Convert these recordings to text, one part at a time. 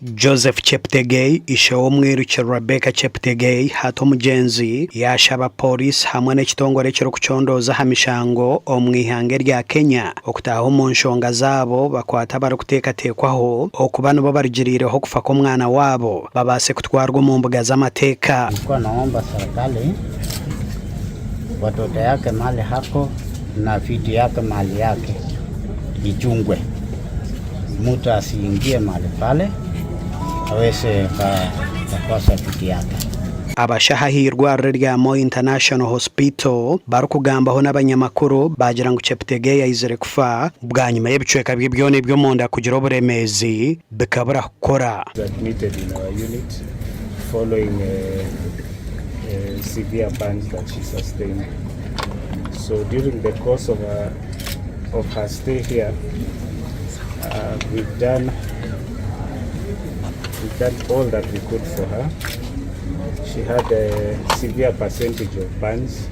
Joseph Cheptegei, ishe w'omwiruki Rebecca Cheptegei hati omugyenzi, yaashaba Pooriisi hamwe n'ekitongore ekirikucondooza aha mishango omu ihanga erya Kenya okutaaha omu nshonga zaabo bakwate abarikuteekateekwaho okuba nibo barugiriireho okufa kw'omwana waabo babaase kutwarwa omu mbuga z'amateeka. Nilikuwa naomba serikali watoto yake mahali hako na vitu yake mahali yake ichungwe. Mtu asiingie mahali pale aweze kakosa vitu yake. Abashaho ah'eirwariro erya Moi International Hospital barikugambaho n'abanyamakuru baagira ngu Cheptegei aizire kufa bwanyima y'ebicweka bye byona eby'omunda kugira oburemeezi bikabura kukora. Admitted in our unit following severe burns that she sustained. So during the course of her, of her stay here, we've done all that we could for her. She had a severe percentage of burns,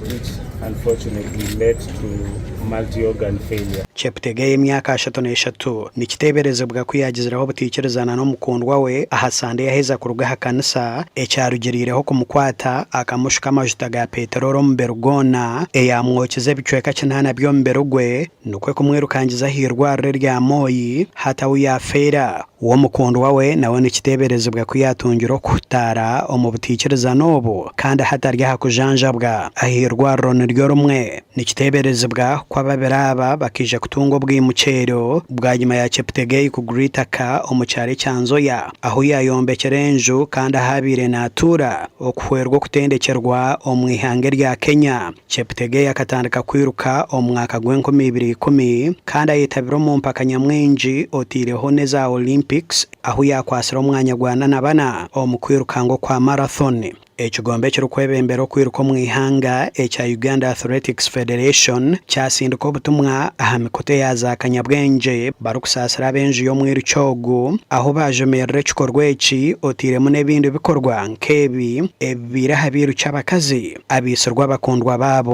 which unfortunately led to multi-organ failure. Cheptegei y'emyaka 33 nikiteeberezibwa ku yaagizireho obutaikirizana n'omukundwa we aha Sande yaheza kuruga aha kanisa, ekyarugiriireho kumukwata akamushuka amajuta ga peteroli omubiri gwona eyamwokize ebicweka 8 by'omubiri gwe, nikwo kumwirukangiza aha irwariro erya Moi hati ahu yaafeera. W'omukundwa we nawe nikiteeberezibwa ku yaatungire okuhutaara omu butaikirizana obu kandi hati ari aha kujanjabwa aha irwariro niryo rimwe. Nikiteeberezibwa ku ababiri aba bakaija kutunga obwimukyero bwanyima ya Cheptegei kugura eitaka omu kyaro ekya Nzoia ahu yaayombekire enju kandi ahu abaire naatuura okuhwerwa okutendekyerwa omu ihanga erya Kenya. Cheptegei akatandika kwiruka omu mwaka gw'enkumibiri ikumi kandi ayetabire omu mpaka nyamwingi otaireho n'eza Olympics ahu yaakwatsire omwanya gwa 44 omu kwirukanga okwa marathon. Ekigombe ekirikwebembera okwiruka omu ihanga ekya Uganda Athletics Federation kyasindika obutumwa aha mikutu eya zaakanyabwengye barikusaasira ab'enju y'omwiruki ogu ahu baajumirira ekikorwa eki otairemu n'ebindi bikorwa nk'ebi ebibaire aha biiruki abakazi abaitsirwe abakundwa baabo.